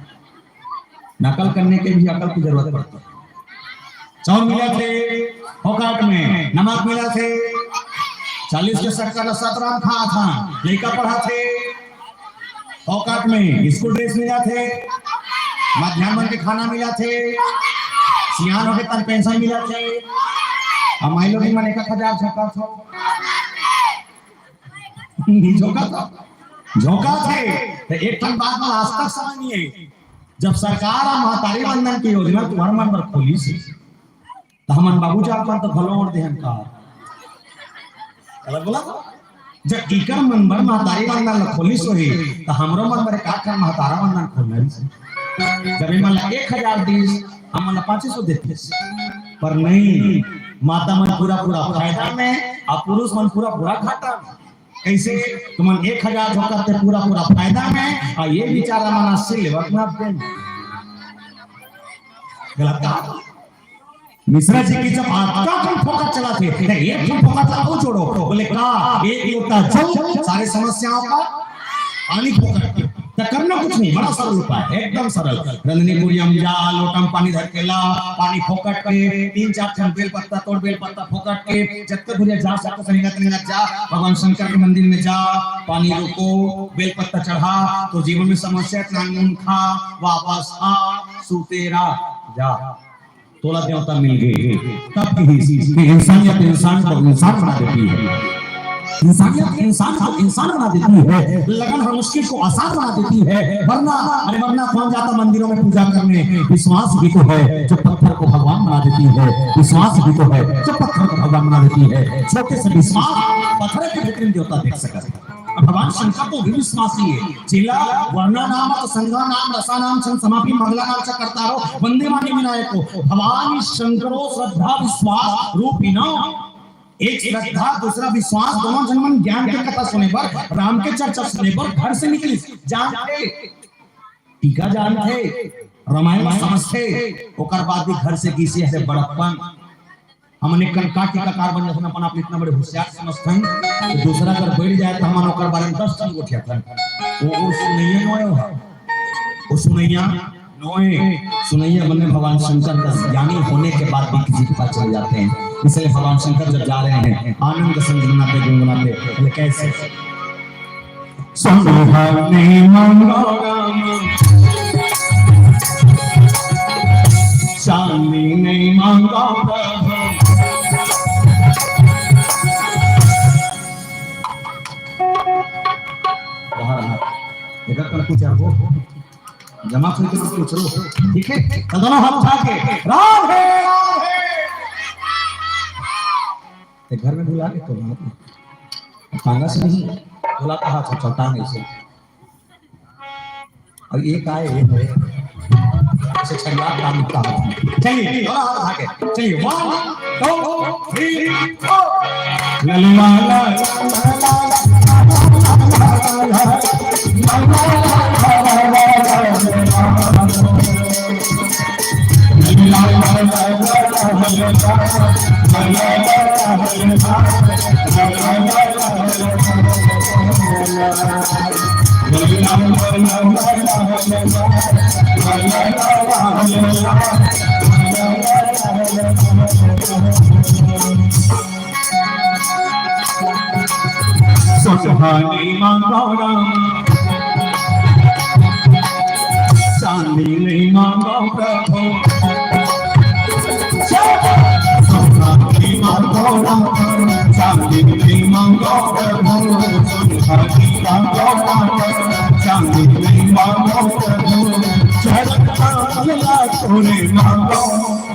नकल करने के भी अकल की जरूरत पड़ती है। चाउर मिलाथे फोकट में, नमक मिलाथे, चालीस के शक्कर ला सतराम खात हन, लइका पढ़त हे, फोकट में स्कूल ड्रेस मिलत हे, मध्यान्ह मन के खाना मिलत हे, सियान होके तन पेंशन मिलत हे, अउ माई लोगिन मन एक एक हजार झोंकत हो। झोंकत हो, झोंकत हे। तो एक ठन बात ला आज तक समझ नहीं हे, जब सरकार ह महतारी वंदन के योजना तुम्हर मन बर खोलिस हे, त हमन बाबू जात मन तो घलो वोट देहन का? गलत बोला? जब इकर मन बर महतारी वंदन ला खोलिस होही, त हमरो मन बर एक आध ठन महतारा वंदन खोलना रहिस। जब एमन ला एक हजार दिस, हमन ला पाँचे सौ देतिस। पर नहीं, माता मन पूरा पूरा फायदा में, अउ पुरुष मन पूरा पूरा घाटा में। कइसे? तुमन एक हजार झोंकत ते पूरा पूरा फायदा में, अउ ये बिचारा मन अस्सी लेवत ना दे। गलत कहा। मिश्रा जी के जब अतका कन फोकट चलत हे, त एक ठन फोकट ला अउ जोड़ो। बोले का? एक लोटा जल, सारे समस्याओं का पानी फोकट। त करना कुछ नहीं, बड़ा सरल उपाय, एकदम सरल। रंधनी कुरिया में जा, लोटा में पानी धर के ला, पानी फोकट के, तीन चार ठन बेल पत्ता तोड़, बेल पत्ता फोकट के, जतका दूरिहा जा सकत हो, रेंगत रेंगत जा, भगवान शंकर के मंदिर में जा, पानी रोको, बेल पत्ता चढ़ा, तोर जीवन में समस्या, नानमुन खा, वापस आ, सुतेरा जा। तोला देवता मिल गए। तब कहिस कि इंसानियत इंसान को इंसान बना देती है, इंसानियत इंसान को इंसान बना देती है, लगन हर मुश्किल को आसान बना देती है। वरना, अरे वरना कौन जाता मंदिरों में पूजा करने? विश्वास भी तो है जो पत्थर को भगवान बना देती है, विश्वास भी तो है जो पत्थर को भगवान बना देती है। छोटे से विश्वास पत्थर के भीतर में देवता देख सकता है। अब भगवान शंकर तो भी विश्वासी है। जेला वर्णा नाम संघा नाम रसा नाम छंद समापि मंगला नाम च कर्तारो वंदे माने विनायको। भगवान शंकरो श्रद्धा विश्वास रूपिणो। एक श्रद्धा, दूसरा विश्वास, दोनों झन मन ज्ञान के कथा सुने बर, राम के चर्चा सुने बर घर से निकलिस। जानथे, टीका जानथे, रामायण समझथे, ओकर बाद भी घर से गिस हे बड़प्पन। हमन एक कन का टीकाकार बन जाथन, अपन आप इतना बड़े होशियार समझथन, तो दूसरा अगर बैठ जाए तो हमन ओकर बारे में दस ठन गोठियाथन। वो, वो सुनइया नोय हो, वो सुनइया नोय, सुनइया बने भगवान शंकर का ज्ञानी होने के बाद भी किसी के पास चले जाते हैं। इसलिए भगवान शंकर जब जा रहे हैं, आनंद संग मनाते, गुनगुनाते, बोले, "कैसे?" सुनहनी मांगो राम, चांदी नहीं मांगो प्रभु। बाहर आ। एकर पर कुछ आपको जमा करके कुछ रो। ठीक है? तो दोनों हाथ उठा के, राम है, राम है। ते घर में बुला के तो बात है। टांगा से नहीं, बोला कहा था, चल, टांग ऐसे। और ये का है, ये है। ऐसे छड़िया काम का है। चलिए, दोनों हाथ उठा के। चलिए, one, two, three, four। ला, ला, ला, ला। सुनहनी मांगो राम, चांदी नहीं मांगो प्रभु। सुनहनी मांगो राम, चांदी नहीं मांगो प्रभु। सुनहनी मांगो राम, चांदी नहीं मांगो प्रभु। चढ़ता मिला तूने मांगो।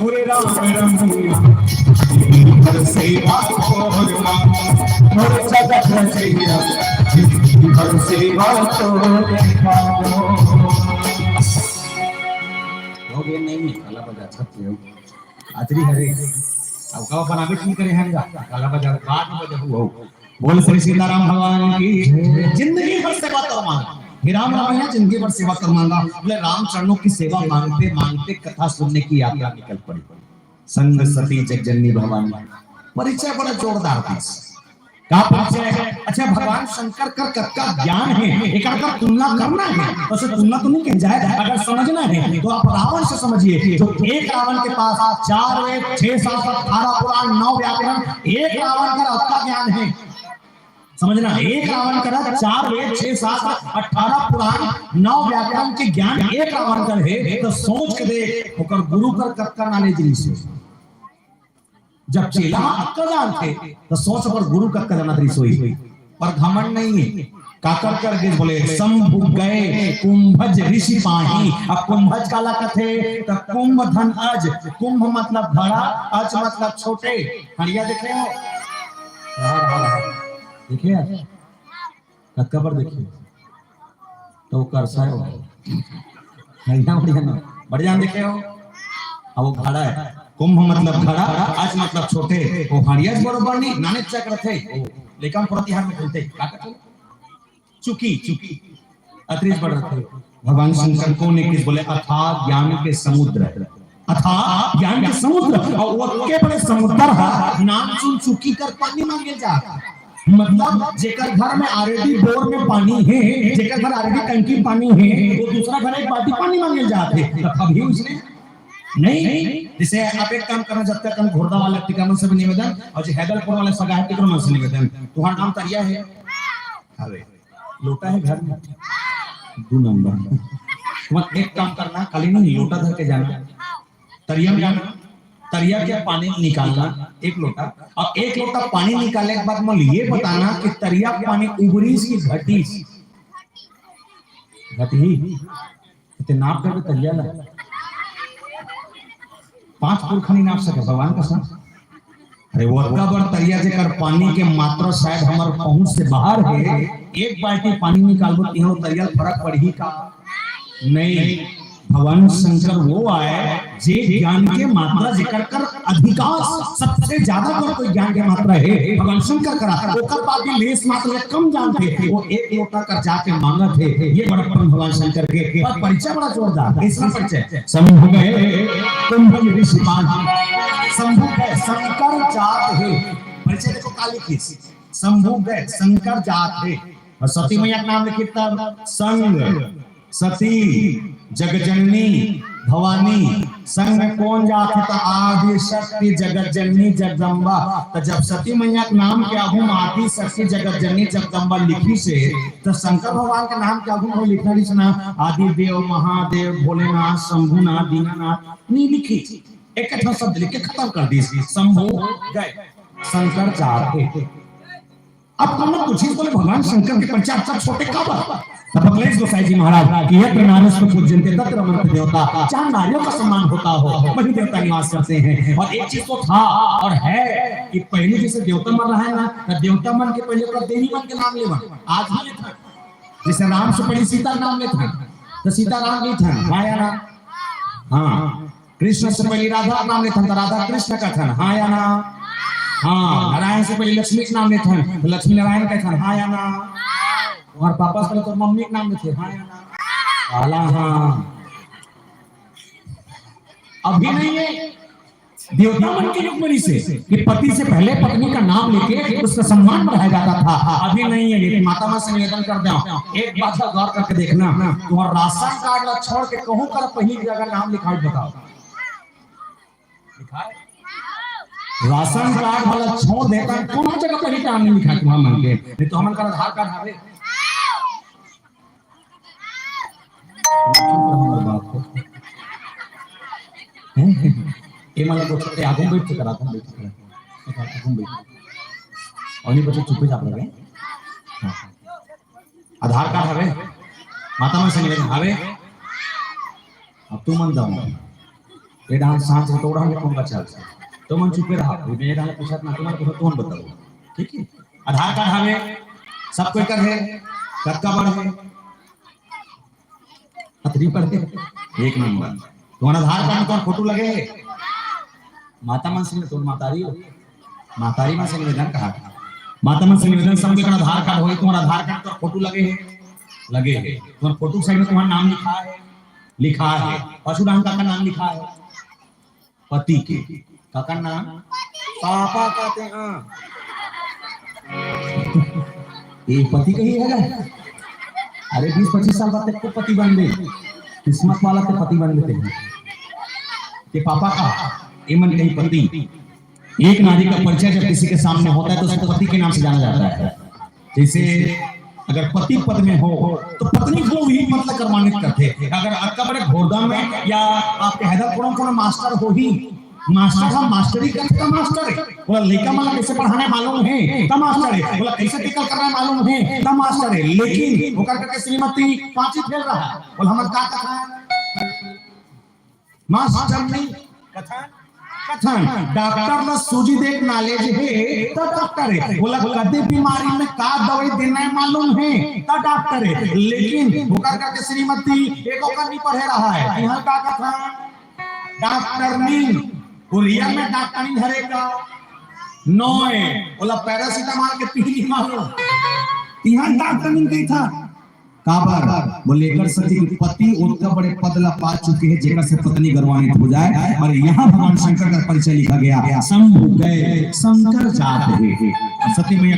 मोरे राम रंगैया, जिंदगी भर सेवा तोर मांगो। मोरे जगत रचैया, जिंदगी भर सेवा तोर मांगो। हो गए नहीं, काला बजा छप गए। आतरी हरे। अब का बनावे की करे हैं गा? काला बजा, बाद में बजा हुआ। बोल श्री सीताराम भगवान की। जिंदगी भर सेवा तोर मांगा। हे राम रमैया, जिंदगी भर सेवा तोर मांगा। बोले, राम चरणों की सेवा मांगते मांगते कथा सुनने की यात्रा निकल पड़ी। संग सती जगजननी भवानी। परिचय बड़ा जोरदार दिस। का परिचय? अच्छा, भगवान शंकर कर कतका ज्ञान है, एकर कर तुलना करना है, तो उसे तुलना तो नहीं कही जाए। अगर समझना है, तो आप रावण से समझिए, जो एक रावण के पास चार वेद, छह शास्त्र, अठारह पुराण, नौ व्याकरण, एक रावण का अतका ज्ञान है। समझना, एक रावण करा चार वेद, छह शास्त्र, अठारह पुराण, नौ व्याकरण के ज्ञान एक रावण कर हे, तो सोच के देख, ओकर गुरु कर कतका नॉलेज रहिस हे। जब चेला अतका जानथे, तो सोच ओकर गुरु कतका जानत रहिस होही। पर घमंड नहीं है। काकर कर गिस बोले, शंभु गए कुंभज ऋषि पाही। अब कुंभज काला कथे, तो कुंभ धन अज, कुंभ मतलब घड़ा, अज मतलब छोटे। हड़िया देखे हो? देखे हो? कतका बार देखे हो? तो वो करसा है वो। है ना, बढ़िया ना? बढ़िया देखे हो? अब वो घड़ा है। कुंभ मतलब घड़ा, अज मतलब छोटे। वो हड़िया बरोबर नहीं, नाने चक रथे। वो लेकिन प्रतिहार में खेलते। का करते? चुकी, चुकी। अतरीज बढ़ रथे। भगवान शंकर कोन हे गिस बोले, अथाह ज्ञान के समुद्र। अथाह ज्ञान के समुद्र, और वो के बड़े समुद्र है, नाम सुन चुकी कर पानी मांगे जा। मतलब, जेकर घर में already बोर में पानी है, जेकर घर already टंकी पानी है, वो दूसरा घर एक बाल्टी पानी मांगे जाथे, तो कभी उसने नहीं। जैसे आप एक काम करना, जब तक हम घोड़दा वाले टिकानों से भी निवेदन, और जो हैदरपुर वाले सगा है, टिकानों से निवेदन, तुम्हारा नाम तरिया है, अरे, लोटा है घर में, दो नंबर। तुम एक काम करना, खाली नहीं, लोटा धर के जाना, तरिया में जाना, तरिया के पानी निकालना एक लोटा, और एक लोटा पानी निकाले के बाद मुझे ये बताना कि तरिया के पानी उबरीस की घटीस। घटी। ते नाप करके तरिया ला। पांच पुरखा नहीं नाप सके, भगवान कसम। अरे, वो अतका बड़ तरिया, जेकर पानी के मात्रा शायद हमर पहुंच से बाहर है। एक बाल्टी पानी निकालबो, तिहां वो तरिया ल फरक पड़ही का? नहीं। भगवान शंकर वो आए, जे ज्ञान के मात्रा, जेकर कर अधिकांश, सबसे ज्यादा अगर कोई ज्ञान के मात्रा है, भगवान शंकर करा, ओकर बाद भी लेस मात्र ले कम जानथे, वो एक लोटा कर जाके मांगत हे। ये बड़प्पन भगवान शंकर के। पर परिचय बड़ा जोरदार, तीसरा परिचय, शंभु गए कुंभज ऋषि पाही। शंभु गए, शंकर जात हे। परिचय देखो, का लिखिस, शंभु गए, शंकर जात हे। और सती मैया के नाम लिखिस तब संग, सती, जगजननी, भवानी। संग में कोन जात हे? त आदि शक्ति जगत जननी जगदम्बा। त जब सती मैया के नाम के आगू में आदि शक्ति जगत जननी जगदम्बा लिखिस हे, त शंकर भगवान के नाम के आगू में लिखना रहिस ना, आदि देव, महादेव, भोलेनाथ, शंभुनाथ, दीनानाथ, नहीं लिखिस। एक ठो शब्द लिख के खत्म कर दिस, शंभु गए, शंकर जात हे। अब कोनो पूछिस बोले, भगवान शंकर के परिचय अतका छोटे काबर? तब अखिलेश गोसाई जी महाराज कि यत्र नार्यस्तु पूज्यन्ते तत्र रमन्ति देवता, जहाँ नारियों का सम्मान होता हो, वहीं देवता निवास करते हैं। और एक चीज तो था और है कि पहले जैसे देवता मन रहा है ना, तो देवता मन के पहले तो देवी मन के नाम लेवन, आज भी लेथन। जैसे राम से पहले सीता नाम लेथन, तो सीता राम लेथन, हाँ या ना? हाँ। कृष्ण से पहले राधा नाम लेथन, तो राधा कृष्ण कथन, हाँ या ना? हाँ। नारायण से पहले लक्ष्मी के नाम लेथन, तो लक्ष्मी नारायण कथन, हाँ या ना? और पापा से पहले तो मम्मी के नाम लेथे, हाँ या ना? काला, हाँ। अभी नहीं है, देवता मन के युग में से कि पति से पहले पत्नी का नाम लेके उसका सम्मान बढ़ाया जाता था। अभी नहीं है। ये माता मन से निवेदन कर दे, एक बात का गौर करके देखना, तुम्हारा राशन कार्ड ला छोड़ के कहूँ कर पहली जगह नाम लिखाई, बताओ। राशन कार्ड वाला छोड़ देता है, कौन जगह पर ही काम नहीं लिखा तुम्हारा मन के? नहीं तो हमन का आधार कार्ड हवे। चुप रहो, बात को। हैं? ये मतलब कुछ आगू बैठ के करा था, बैठ के करा। आगू बैठ। और नहीं बच्चे चुपे चाप रहे। हाँ। आधार कार्ड हवे, माता मन से निवेदन हवे। अब तुमन दो, ये डाल सांस को तोड़ा, हम कौन बचा? तुमन चुपे रहा, ये डाल पूछत ना, तुम्हारे को तुमन बताओ, ठीक है? आधार कार्ड हवे, सब कोई कर है, कतका बड़ है? अतरी पर है, एक नंबर। तुम्हारा आधार कार्ड में तुम्हारा फोटो लगे है? माता मन से, तोर मातारी हो, मातारी मन से निवेदन कहा, माता मन से निवेदन, सब के आधार कार्ड होई, तुम्हारा आधार कार्ड पर फोटो लगे है, लगे है, तुम्हारा फोटो साइड में तुम्हारा नाम लिखा है, लिखा है, पशुराम का, का नाम लिखा है, पति के, का, का नाम, पापा कहते हैं, ये पति कही है ना? अरे बीस पच्चीस साल बाद तक को पति बन गई, किस्मत वाला तो पति बन गए हैं। ये पापा का, ये मन कहीं पति। एक नारी का परिचय जब किसी के सामने होता है तो उसको पति के नाम से जाना जाता है। जैसे अगर पति पद में हो तो पत्नी घलो वही पद ला कर्मान्वित करथे। अगर अतका बड़े घोरदा में या आपके हैदरपुर में कोनो मास्टर होही, मास्टर ह मास्टरी करथे त मास्टर हे, ओला लइका मन ला कइसे पढ़ाना हे मालूम हे त मास्टर हे, ओला कइसे टिकल करना हे मालूम हे त मास्टर हे, लेकिन ओकर करके श्रीमती पांची फेल रहा, ओला हमन का कथन? मास्टर नहीं कथन, कथन डॉक्टर ला सूजी देख नॉलेज हे त डॉक्टर हे, ओला कदे बीमारी में का दवाई देना हे मालूम हे त डॉक्टर हे, लेकिन ओकर करके श्रीमती एको कन नहीं पढ़े रहा हे, इहाँ का कथन? डॉक्टर नहीं, वो रियल में डॉक्टर नहीं हरे का? नोए, ओला पैरासिटामोल के पीली मारो, इहाँ डॉक्टर नहीं कही था। काबर? बोले एकर सेती कि पति ओतका बड़े पद ला पा चुके हे, जेकर से पत्नी गौरवान्वित हो जाए। और यहाँ भगवान शंकर का परिचय लिखा गया, शंभु गए शंकर जात हे। सती मैया